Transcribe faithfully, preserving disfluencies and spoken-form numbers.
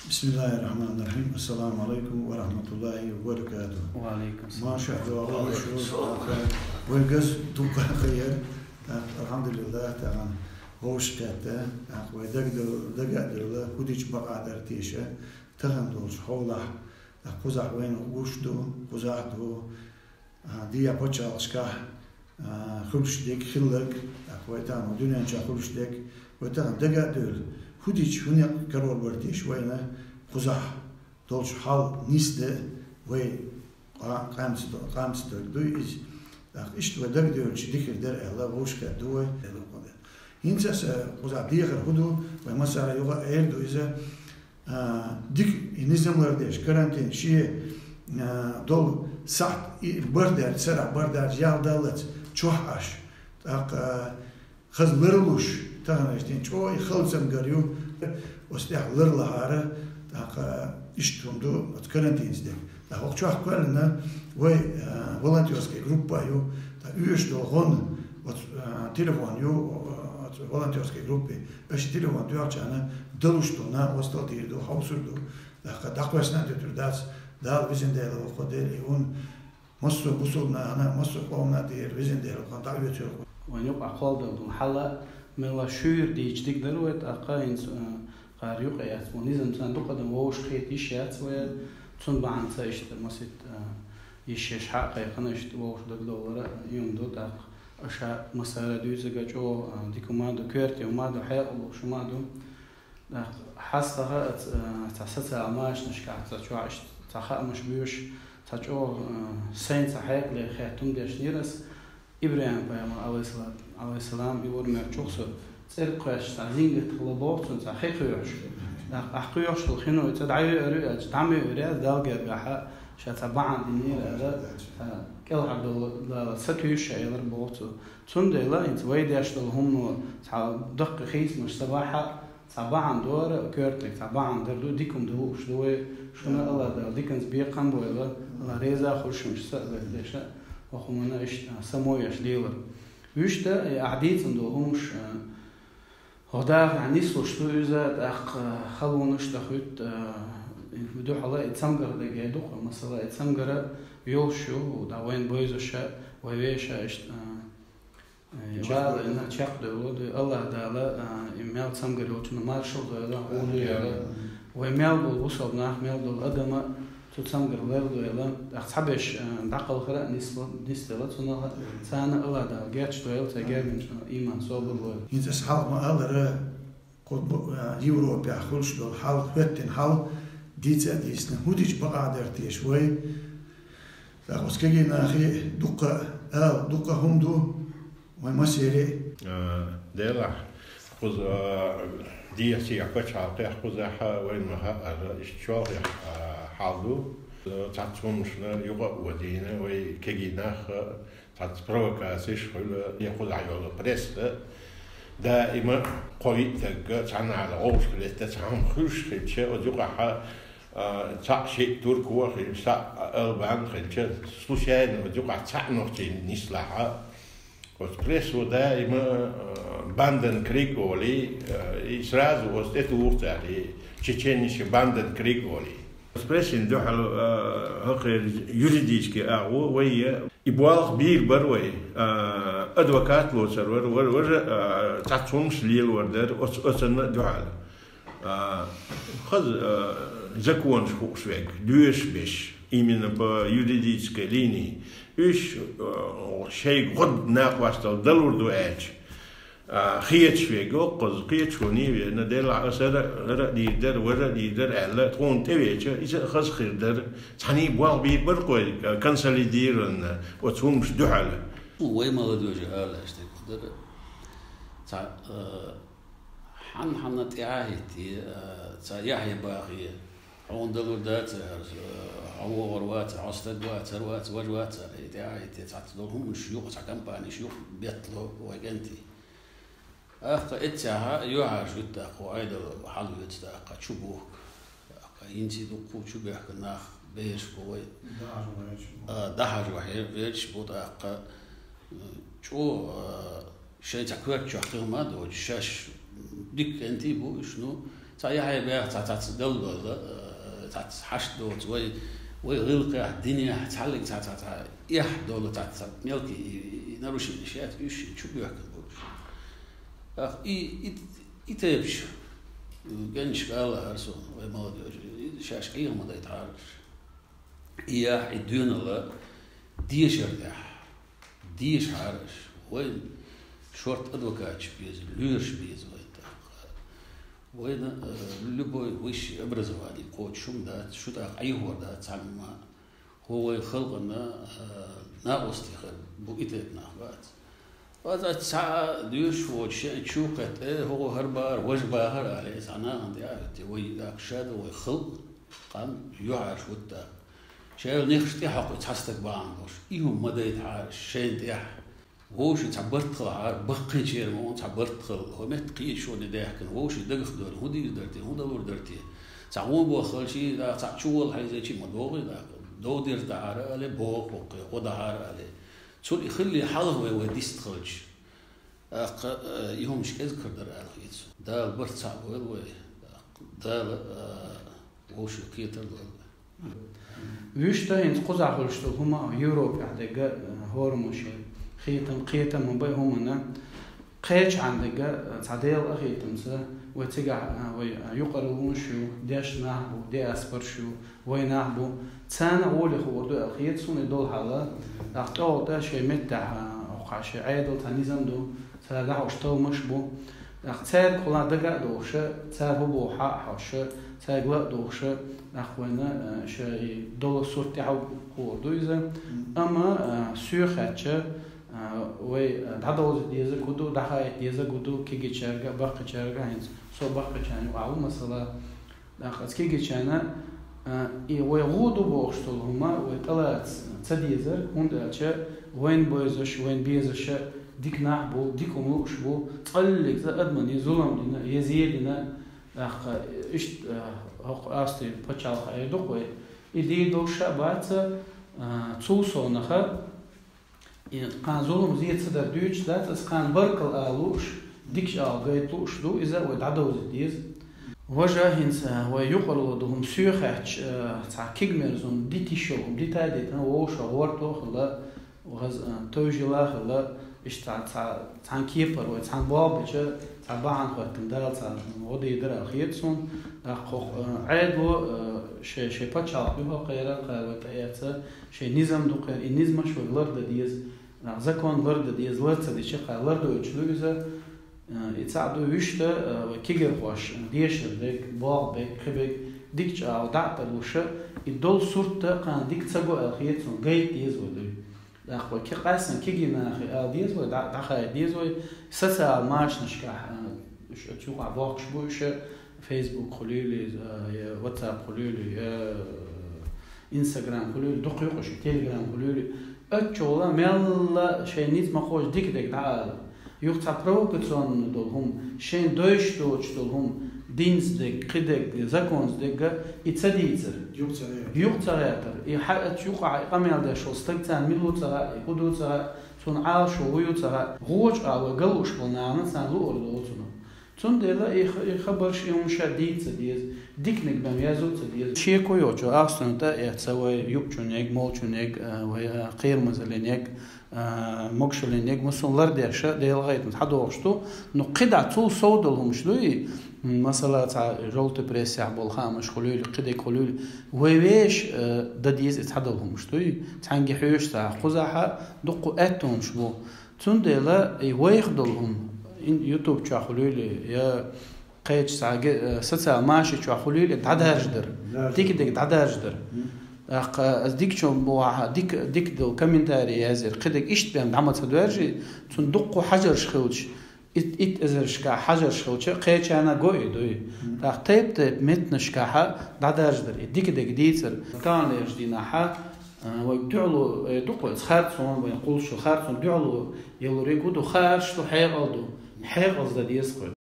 بسم الله الرحمن الرحيم. السلام عليكم ورحمة الله وبركاته. وعليكم السلام. Маша, дуа ва шу, вай газ дукха хайр. Алхамдулиллах, тахан гӀовш кхетта, вай дага дагадала, худич бакъадар теша, тахан долчу хьолахь, кхузахь вайна гуш ду, кхузахь ду, а, дия пачхьалкхашкахь, а, хуьлуш дерг хилларг, тӀаккха вай тахана дуьнен чохь хуьлуш дерг, вай тахана дага а девлла, хӀу дича, хӀу некъ карор бара теша вайна, кхузахь долчу хьал нисде вай къа-, къамца до-, къамца дерг дуй иза. ТӀаккха иштта вай дага девлча дикир дара аьлла, вовшахкхетта ду вай. ХӀинца аса кхузахь дехар хӀу ду, вай массара юха а эр ду иза, а, дика и низам лардеш, карантин, шен, а, долу сахьт и бардаьлча, сарахь бардаьлча, ял даллалц чохь Ӏаш. ТӀаккха хаза ларлуш, тахана иштта чӀогӀа и хала цамгар ю, оцу тӀехь ларлахьара, тӀаккха иштта хӀума ду, оцу карантинца дерг. ТӀаккха хӀокху чохь кхоьллина вай, а, волонтёрский группа ю, тӀаккха оьшуш долу гӀон, оцу, а, телефон ю, оцу волонтёрский группе. Аша телефон тоьхчахьана далуш ду, накъостал дийр ду, хьовсур ду. ТӀаккха дӀакхоьссина а дуьтур дац, Дала везан Дела воккха Дела и вун, массо а бусулба нахана, массо а къомана тӀера везан Дела кхунна дӀа а оьцур. Вайн юкъахь кхолладала долу хьала мелла шуьйра дийча дика дара вай, тӀаккха хӀинца, а, кхара юкъа яц. Вон низам царна дукха адам вовшах хета йиш яц вай. Цунна бахьанца иштта масийтта, а, йиш еш хьа а кхайкхина, иштта вовшах дагадовлара, а, юм ду, тӀаккха аша массара дуьйцург а чӀогӀа, а, дика хӀума ду, коьрта хӀума ду, хьекъал луш хӀума ду. ТӀаккха хьастагӀа а ц-, а, цхьа социал машанашкахь цхьа чохь иштта цхьа хаамаш боьшуш, цхьа чӀогӀа, а, сайн цхьа хьекъале хетта хӀума дешнера ас. ИбрахӀим-пайхамар, алейхиссалам, алейхиссалам, и вара моьттуш со, цӀерга кхоьссича цхьа зингат хила боху цунна, цхьа хи кхоьхьуш. ТӀаккха ахь кхоьхьуш долу хино цӀа дӀайоьур ю аьлча, дӀа ма йоьур яц, Далла гергахь ша цхьа бахьана динера аьлла, цхьа кӀелхьардала Дала сатуьйсу ша элира боху цо. Цундела хӀинца вай деш долу хӀумано цхьа даккхий хийцамаш ца бахьа, цхьа бахьана дора, коьртаниг цхьа бахьана дар ду, дика хӀума ду лууш ду вай, шуна Алла Дала диканца бекхам бойла, Алла реза а хуьлуш шуна са а, дерг деш а, хӀокху хӀуманна иштта само еш лелар. Вуьшта, и ахь дийцина долу хӀумаш, а, хӀокху дахарехь нислуш ду иза, тӀаккха халонаш дахуьйту, а, дуьхьала и цамгар дерг ду-кх, масала, и цамгар йолуш ю, да, вайн бойзуш а, вай вешан а иштта, а, Э, вала ина чекхдевлла ду, Аллах Дала, а, и мел цамгар йолчунна маршалла дойла, гӀур дойла. Вай мел долу бусалба нах, мел долу адама цу цамгар лардойла. Ахь цхьаберш, а, дӀакхалхара а нисла-, нисдела цунах, царна Аллах Дала гечдойла, цаьрга гергинчу иман, собар лойла. ХӀинца аса хьалха ма-аллара, кху бу-, а, Европехь хуьлуш долу хьал, хӀоьттина хьал, дийца а дийцина, хӀу дича бакъахь дара теша вай. ТӀаккха оцу кегий нахе дуккха а ала, дуккха а хӀума ду, вайн массеран а. А, Делахь, кхуза, а, дехьа-сехьа пачхьалкхехь кхузахь а вайна ма-хаъара, иштта чолхе, а, хьал ду. Цхьацца хӀуманашна юкъа а вадийна вай кегий нах а, цхьацца провокацеш хуьлу, я кхузахь йолу пресса даима кхо-виъ дагга цхьанхьара гӀовшах летта, цхьа хӀума хуьлуш хилча, оцу юкъахь, а, цхьаъ-шиъ турко а хилча, цхьаъ албан а хилча, случайно оцу юкъахь цхьаъ нохчийн нислахь а, оцу прессо даима, а, Банденкриг олий, а, и сразу оцу тӀе туху цара, и чеченашка Банденкриг олий. Оцу прессина дуьхьал, а, хӀокхеран юридически агӀо вай я. И болх бийр бара вай, а, адвокат лоцур вара, вара, вара, а, цхьацца хӀуманаш лелор дара оц-, оцунна а дуьхьал. А, хаза, а, законаш хууш верг, доьшуш берш, именно по юридической линии. Уьш, а, шайга гӀо-накъосталла далур ду аьлча, а, хеташ верг, оккхуза кхеташоне а вена, делахь аса ара, ара а дийр дара, вара а дийр дара аьлла, тхуна тӀевеача, иза а хаза хир дара. Цхьаьний болх бийр бара-кх вай, а, консолидированно оцу хӀуманаш дуьхьал. Ну, вай молодёжи ала аьлла дерг дара. Цхьа, а, хьан-хьанна тӀаьхьахӀитте, а, цхьа яхье бахе, хьуна далур дац, а, хьо вогӀур вац, хьо стаг вац, хӀара вац, важа вац, а, и тӀаьхьахӀитте цхьацца долу хӀуманаш юкъа, цхьа компанеш юкъа беттало вай кӀентий. ТӀаккха эццехь юьхьӀаьржа вуьту тӀаккха, хӀу Ӏедал хьалавоьду тӀаккха, чу бохку. ТӀаккха хӀинца дуккха чу бехка нах, бераш бу вай. ДӀахьажа вахье-, а, дӀахьажа вахье-, верш бу тӀаккха, чӀо, а, шайн цхьа коьрта чохь хила ма доцуш, шаьш дика кӀентий бу уьш, ну, Цхьа яхье бех, цхьа цхьацца дал дола, э, цхьацца хьашт доц, вай, вай гӀиллакхехь, динехь, цхьаллиг цхьа цхьа цхьа эхь дола, цхьа цхьа мелкий и, и, и нарушени шаьц, уьш шин чу боьхкан болуш. Ах, и, и, и тайпаш, э, генчка ала хьара сон, вай молодёжь, и шаьш къийгӀа ма дайта хьараш. И яхь, и доьналла дешар тӀехь. Деша хьара аша. Вайн шорта адвокаташ беза, лоьраш беза вайн тӀаккха. Вайна, э, любой высшее образование кхочуш хӀума дац, шу тӀаккха Ӏехор дац цхьамма. ХӀо вай халкъана, э, накъостий хир бу и тайпа нах бац. Ваза цхьа а доьшуш воцуш, шен чу кхетта, э, хӀо хӀара бахара, важа бахара аьлла, иза нахана тӀе а хӀоьттий, вай тӀаккха ша ду вай халкъ, къам юьхьӀаьржа хӀуттахь. Шаьлла нехаш тӀе хьокху цхьа стаг бахьана долуш. И хӀума ма дайта хьара шайна тӀехь. Вовшийн цхьа барт хала хьара, баккхийчеран вон цхьа барт хала. ХӀо метта кхечу шуна даьхкина, вовшийн дагах дора, хӀун дийр дара те, хӀун далур дара те. Цхьа вон боххалчий, да, цхьа чу волла хьайзачий ма догӀий, да, дов дерза дахьара але, боху боккхе, гӀо дахьара але. Цул и хилли хьалха вай вай дист халча. ТӀаккха, э, и хӀумаш кӀезиг хир дара аьлла хета суна. Дала барт цхьаъ бойла вай. ТӀаккха Дала, э, вовшийн кхетар лойла вай. Вуьшта хӀинца кхузахь хуьлуш долу хӀума Европехь дерг, э, хӀораммо шен кхетам, кхетам хӀун бай хӀуманна, кхечахьана дерг, э, цхьа Делан къинхетамца, вай цигахь, э, вай, э, юкъараллаш ю, дешна нах бу, диаспораш ю, вай нах бу, царна гӀоле хуур ду аьлла хета суна и долу хьал. ТӀаккха тӀехула тӀе шайн меттехь, а, хӀокху шайн Ӏедал цхьа низам ду, цара дӀахьош талламаш бу. ТӀаккха цаьрга хӀума дага а дохуша, цара хӀун боху хьа а хьоша, цаьрга ла а дохуша, тӀаккха вайна, а, шайн и долу сурт тӀехь хуур ду иза. Амма, а, соьга хаьттича, а, вай, а, дӀадовзийта дезарг хӀун ду, дӀахаийта дезарг хӀун ду, кегийчаьрга а, баккхийчаьрга а хӀинца, со баккхийчарна юкъахь ву, масала, ТӀаккха аса кегийчарна, а, и вай гӀо ду бохуш долу хӀума вай тӀелаца ца дезара, хӀунда аьлча вайна бойзаш, вайна безаша дика нах бу, дика хӀума лууш бу, цкъа а адамана я зулам дина, я зе дина, тӀаккха иштта, а, хӀокху Австрин пачхьалкхе эр ду-кх вай. И дийр долуш а бац, а, цул совнаха, И кхана зулам зе ца дар дуьйцуш дац, аса кхана баркалла ала лууш, дикачу агӀор гайта лууш ду, иза а вай дӀадовзийта деза. Важа хӀинца вай юкъаралла ду хӀума соьга хаьттича, цхьа кегамерза хӀума дита йиш йолу хӀума дита а дитина, вовшах гӀорто а хилла, ваха, а, товжила а хилла, иштта цхьа, цхьа, цхьана кепара вай, цхьана болх беча, цхьа бахьана хӀоттина Дала цхьа гӀо дийр дара аьлла хета суна. ТӀаккха хӀокху, а, Ӏедало, а, шайн, шайн пачхьалкх юха кхеран, кхара вай тӀеэца, Шайн низам ду кхера, и низамаш вай лардан деза, а, закон лардан деза, лар ца дича, кхара лардойтуш ду иза. А, и цхьаъ ду вуьшта, а, вай кегийрхоша дешар дерг, болх берг, кхин берг дикачу агӀор дӀа а тарлуша, и долу сурт а кхана дика ца го аьлла хета суна, гайта деза вай дуй. ТӀаккха вай ке-, къаьсттина кегий нахе ала деза вай, дӀа-, дӀахаийта деза вай, социал машанашкахь, а, уьш оцу юкъахь бохкуш бу уьш, Facebook хуьлийла, э, я WhatsApp хуьлийла, я, э, Instagram хуьлийла, дукха юкъа шу, Telegram хуьлийла. Оццула мелла шайн ницкъ ма-кхоччу дика дерг дӀаала. Юха цхьа провокационно долу хӀума, шайн дойш доцуш долу хӀума, динца дерг, кхин дерг, законца дерг, и ца дийцар. Юкъа ца гӀертар. Юкъа ца гӀертар. И хьа-, оцу юкъахь и къамел деш волу стаг царна мила ву ца хаьа, и хӀун ду ца хаьа, цунна Ӏалашо хӀун ю ца хаьа. ГӀоча а вай галуш болу нахана царна луур долу цунах. Цундела и х-, и хабарш, и хӀума ша дийца ца деза, диканиг бен веза а ца деза. Шеко йоцу, Австрин тӀа а эца вай, юкъчунег, молчунег, а, вай, а, кхерамазаллинег, а, могушаллинег, мусун лардеш а, Делан гӀайтамца хьадохуш ду. Ну, кхидӀа цул сов долу хӀумаш дуй, м, масала, цхьа жовтый прессехь болу хаамаш хуьлийла, кхидерг хуьлийла. Вай вешан, а, дан деза и цхьадолу хӀумаш дуй. Цхьаьнгге хьоьжуш ца кхузахь а, дуккха аьтту хӀумаш бу. Цундела и вайх долу хӀума, ин-, YouTube чохь хуьлийла, я кхечу цхьа ге-, э, социал маши чохь хуьлийла, дӀадаржадар. Даржа. Дика дерг дӀадаржадар. Мгм. ТӀаккха аса дикачу бохахь, дика, дика долу комментарий язъяр, кхидерг иштта бен дӀа ма ца доьржий, цунна дуккха хьажарш хилча, ит, ит эзаршкахь хьажарш хилча, кхечарна го и дуй. Мгм. ТӀаккха тайп-тайп меттанашкахь дӀадаржадар, и дика дерг дийцар. Таханлерчу дийнахь, а, вай дуьхьало, э, дукха вай харцон, вай кхуллуш харцон дуьхьало ялуриг хӀун ду, харш ду, хьекъал ду. Хьекъалца дан деза кхуьй.